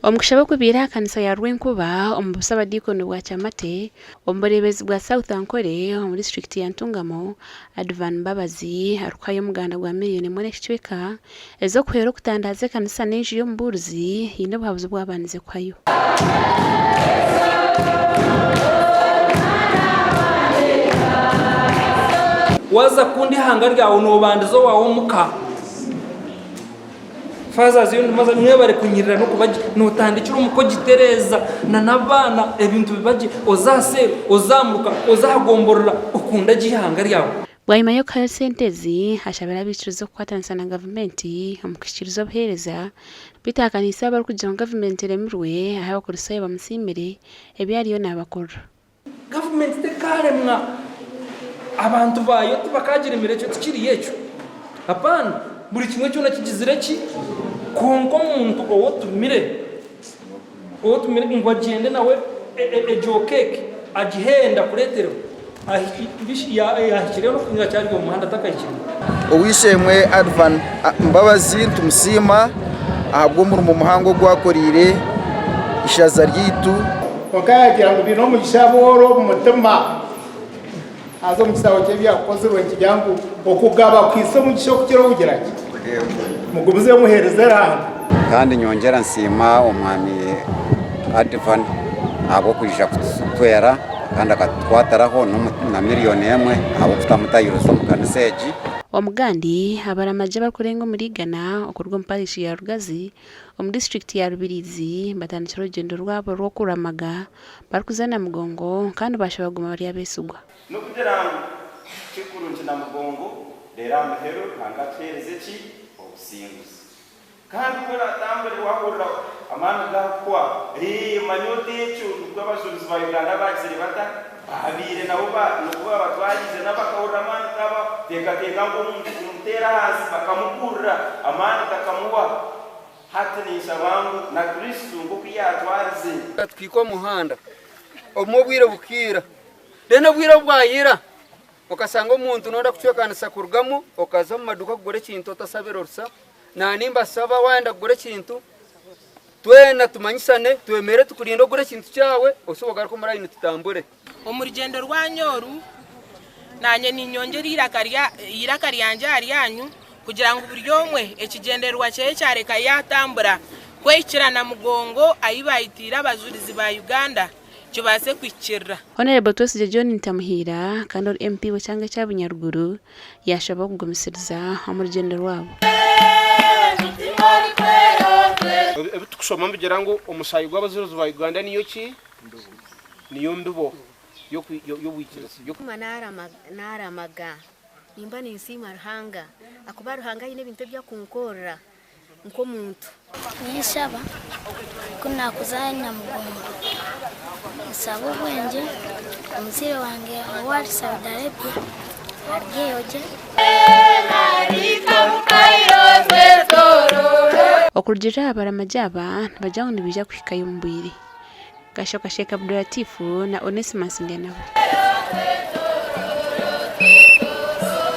Omu kushaba okubaire aha kanisa ya Rwenkuba omu busabadiikoni bwa Kyamate omu bureeberezi bwa South Ankole omu disiturikiti ya Ntungamo, Advan Mbabazi arikuhayo omuganda gwa miriyoni emwe n'ekicweka ez'okuhwera okutandaaza ekanisa n'enju y'omubuurizi haine obuhabuzi obu abandize kuhayo. Waaza kukunda eihanga ryawe noobandiza owaawe omuka. Fathers mwebare kunyirira n'okuba gye, nootandikira omuka ogitereeza na n'abaana ebintu biba gye, oza aha seero, oza aha muruka, oza aha gomborora okunda gye eihanga ryawe. Bwanyima y'okuhayo sente ezi, ashabire abaikiriza okukwatanisa na gavumenti omu kuhikiiriza obuheereza beitu ahakaniise abarikugira ngu gavumenti eremirwe ahu abakristaayo bamusiimire ebi ariyo naabakorera. Gavumenti tekaaremwa, abantu baayo tibakaagiremire ekyo tikiriyo ekyo. Hapaana, buri kimwe kyona kigizire ki? Kwonka omuntu ou otumire, ou otumire ngu agyende nawe egyo keeki agihenda kureeterwa, yaahikireyo n'okugira akyari omu muhanda atakahikireyo. Ow'eishe-emwe Advan Mbabazi nitumusiima ahabw'omurimo muhango ogu akoreire eishaza ryaitu. Kwonka yaagira ngu baine omugisha abooro omu mutima. Haza omu kitabo ky'Ebyakozirwe nikigira ngu okugaba kuhaisa omugisha okukira okugira ki? Mugumize muheereze Ruhanga. Kandi nyongyera nsiima Omwami Advan ahabw'okwija kutuhwera kandi akatukwatiraho na miriyoni emwe ahabw'okutamu tayiruzi omu kanisa egi. Omugandi, abaramagi abarikurenga omuri igana okuruga omu parishi ya Rugazi omu disiturikiti ya Rubirizi batandikire orugyendo rwabo rw'okuramaga barikuza Namugongo kandi baashaba kuguma bari abeesigwa. N'okugira ngu ti kurungi Namugongo, reero aha muheru Ruhanga atuheereze ki? Obusinguzi. Kandi ku oratambure wahurira amaani gakuhwa, eeh manya oti ekyo nikwo abajurizi ba Uganda baagizire bata? Baabaire nabo ba nikwo baabatwariize nabo bakahurira amaani gaabaho. Teekateeka ngu omuntu kumuteera ahansi bakamukurura amaani gakamuhwa. Hati ninshaba ngu na Kristo nk'oku yaatwarize. Tukahika omu muhanda obumwe obwire bukiira then obwire obu bwayira okashanga omuntu noyenda kucwekanisa kurugamu okaza omu maduuka kugura ekintu otasabire orusa nanye nimbasaba wayenda kugura ekintu twena tumanyisane twemere tukurinde ogure ekintu kyawe oshube ogaruke omu layini tutambure. Omu rugyendo rwanyu oru, naanye niinyongyera eiraka ryangye aha ryanyu, kugira ngu buri omwe ekigyendererwa kye kyareka yaatambura kwehikira Namugongo ahi baayitiire Abajurizi ba Uganda kibaase kuhikiirira. Honourable Twesigye John Ntamuhiira kandi ori MP w'ekyanga ekya Bunyaruguru yaashaba okugumisiriza omu rugyendo rwabo. Ebi turikushoma nibigira ngu omushayi gw'abajurizi ba Uganda niyo ki? Niyo mbibo y'obwikiriza. Kuma naramaga nimba ninsiima Ruhanga akuba Ruhanga aine ebintu ebi akunkorera nk'omuntu. Ninshaba ku naakuza Namugongo nshabe obwengye omuzaire wangye owari Saudi Arabia aryeyo gye. Okurugiirira aha baramagi aba nibagira ngu nibaija kuhikayo omu bwire. Kashokasheeka Abdulatif na Onesmus Ndyanabo.